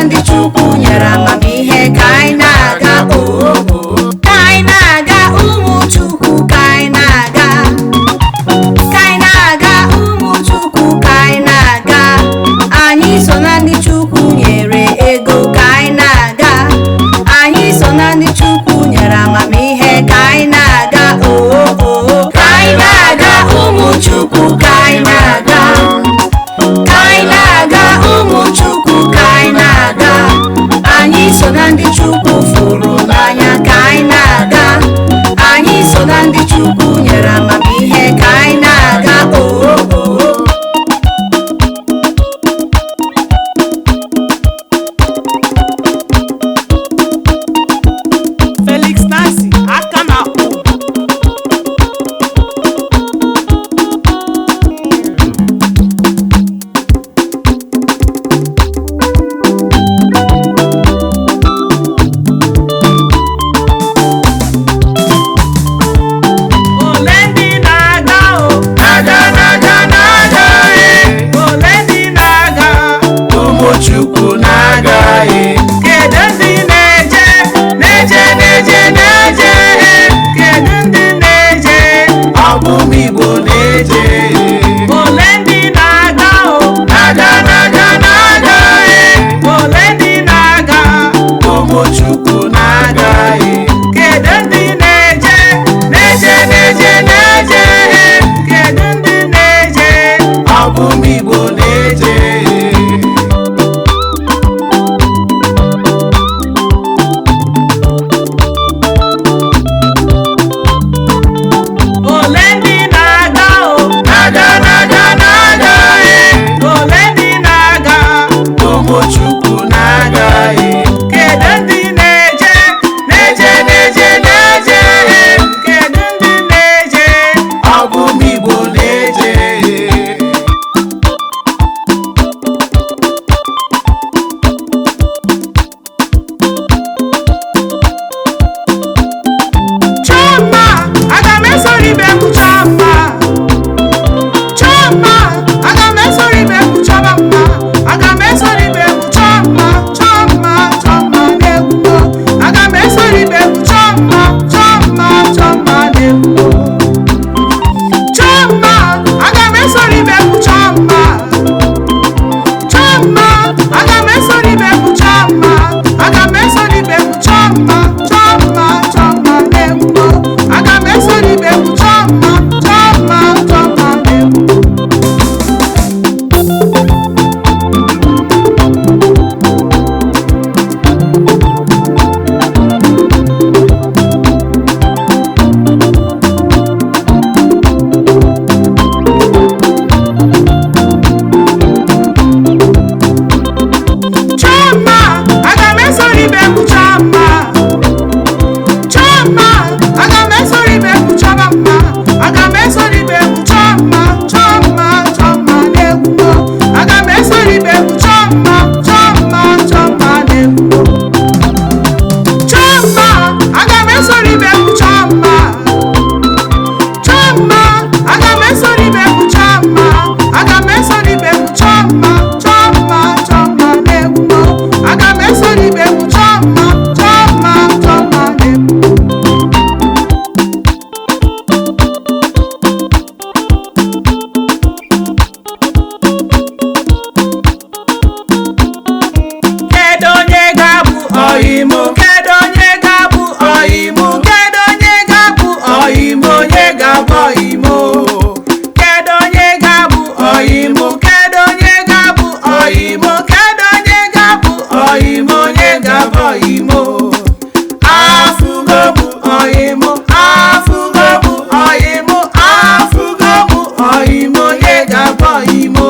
ndị Chukwu nyere amamihe ka anyị na-aga oo. Ka anyị na-aga ụmụ Chukwu, ka anyị na-aga. Ka anyị na-aga ụmụ Chukwu, ka anyị na-aga. Anyị so na ndị Chukwu nyere ego, ka anyị na-aga. Anyị so na ndị Chukwu nyere amamihe, ka anyị na-aga oo. Ka anyị na-aga ụmụ Chukwu, ka anyị na-aga. Ka anyị na-aga ụmụ Chukwu, ka anyị na-aga. Anyị so na ndị Chukwu fụrụ n'anya, ka anyị na-aga. Anyị so na ndị Chukwu nyere amamihe, ka anyị na-aga oo. Felix Nancy aka na-akpụ. Ole ndị na-aga o? Na-aga, na-aga, na-aga, eh. Ole ndị na-aga? Ụmụ Chukwu na-aga, eh. Kedu ndị na-eje? Na-eje, na-eje, na-eje, eh. Kedu ndị na-eje? Ọ bụ ụmụ Igbo na-eje, eh. Ole ndị na-aga o? Na-aga, na-aga, na-aga, eh. Ole ndị na-aga? Ụmụ Chukwu na-aga, eh. Kedu ndị na-eje? Na-eje, na-eje, na-eje, eh. Kedu ndị na-eje? Ọ bụ ụmụ Igbo na-eje, eh. Ole ndị na-aga o? Na-aga, na-aga, na-aga, eh. Ole ndị na-aga? Ụmụ Chukwu na-aga, eh. Kedu ndị na-eje? Na-eje, na-eje, na-eje, eh. Kedu ndị na-eje? Ọ bụ ụmụ Igbo na-eje, eh. Chọma, aga m esoro ibe m chọma. Chọma, aga m esoro ibe m chọba mma. Aga m esoro ibe m chọma, chọma, chọma na-egwu. Aga m esoro ibe m chọma, chọma, chọma na-egwu. Chọma, aga m esoro ibe m chọma. Chọma, aga m esoro ibe m chọma. Aga m esoro ibe m chọma, chọma, chọma na-egwu. Aga m esoro ibe m chọma, chọma, chọma na-egwu. Chọma, aga m esoro ibe m chọma. Chọma, aga m esoro ibe m chọba mma. Aga m esoro ibe m chọma, chọma, chọma na-egwu. Aga m esoro ibe m chọma, chọma, chọma na-egwu. Chọma, aga m esoro ibe m chọma. Chọma, aga m esoro ibe m chọma. Aga m esoro ibe m chọma, chọma, chọma na-egwu. Aga m esoro ibe m chọma, chọma, chọma na-egwu. Kedu onye ga-abụ ọyịmụ? Kedu onye ga-abụ ọyịmụ? Kedu onye ga-abụ ọyịmụ? Onye ga-abụ ọyịmụ? Kedu onye ga-abụ ọyịmụ? Kedu onye ga-abụ ọyịmụ? Kedu onye ga-abụ ọyịmụ? Onye ga-abụ ọyịmụ? Afụgo bụ ọyịmụ, afụgo bụ ọyịmụ, afụgo bụ ọyịmụ, onye ga-abụ ọyịmụ?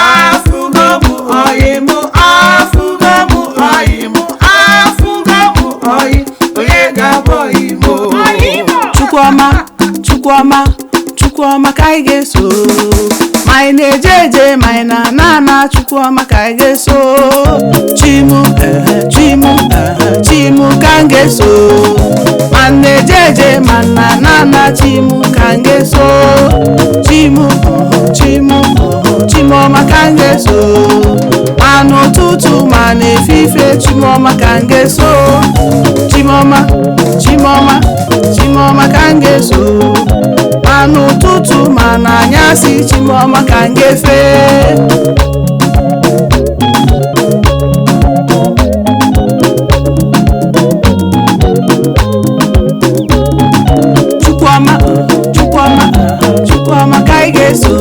Afụgo bụ ọyịmụ, afụgo bụ ọyịmụ, afụgo bụ ọyị, onye ga-abụ ọyịmụ? Chukwuọma, Chukwuọma, Chukwuọma ka anyị ga-eso. Ma anyị na-eje eje, ma anyị na-ana ana, Chukwuọma ka anyị ga-eso. Chimu ehe, Chimu ehe, Chimu ka m ga-eso. Ma m na-eje eje, ma m na-ana ana, Chimu ka m ga-eso. Chimu ehe, Chimu ehe, Chimuọma ka m ga-eso. Ma n'ụtụtụ ma n'ehihie. Chimọma ka m ga-eso. Chimọma, Chimọma, Chimọma ka m ga-eso. Ma n'ụtụtụ ma n'anyasị, Chimọma ka m ga-efe. Chukwuọma, Chukwuọma, Chukwuọma ka anyị ga-eso.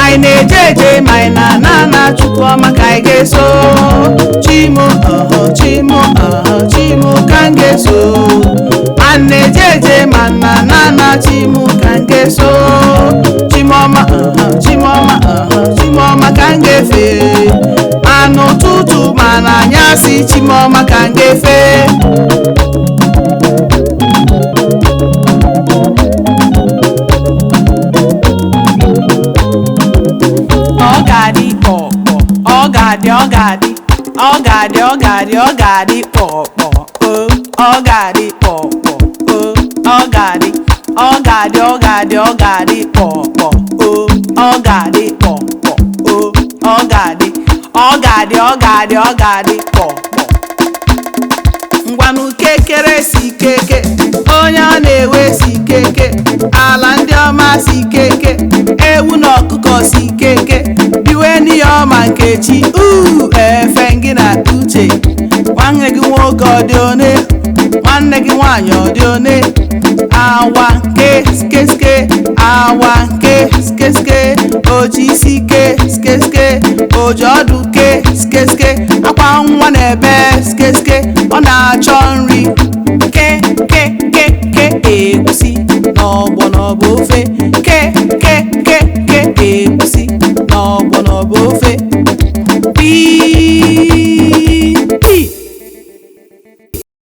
Anyị na-eje eje ma anyị na-ana ana, Chukwuọma ka anyị ga-eso. Chimo ọhọ, Chimo ọhọ, Chimo ka m ga-eso. Ma m na-eje eje ma m na-ana ana, Chimo ka m ga-eso. Chimọma ọhọ, Chimọma ọhọ, Chimọma ka m ga-efe. Ma n'ụtụtụ ma n'anyasị, Chimọma ka m ga-efe. Ọ ga-adị kpọkpọ, ọ ga-adị, ọ ga-adị, ọ ga-adị, ọ ga-adị, ọ ga-adị kpọkpọ o, ọ ga-adị kpọkpọ o, ọ ga-adị, ọ ga-adị, ọ ga-adị, ọ ga-adị kpọkpọ o, ọ ga-adị kpọkpọ o, ọ ga-adị, ọ ga-adị, ọ ga-adị, ọ ga-adị kpọkpọ. Ngwanụ kekere si keke, onye ọ na-ewe si keke, ala ndị ọma si keke, ewu na ọkụkọ si keke, biwe n'ihe ọma. Nkechi uu efe gị na Uche, nwanne gị nwoke ọ dị one? Nwanne gị nwaanyị ọ dị one? Awa ke skeske, awa ke skeske, oji isi ke skeske, oji ọdụ ke skeske, akwa nwa na-ebe skeske, ọ na-achọ nri.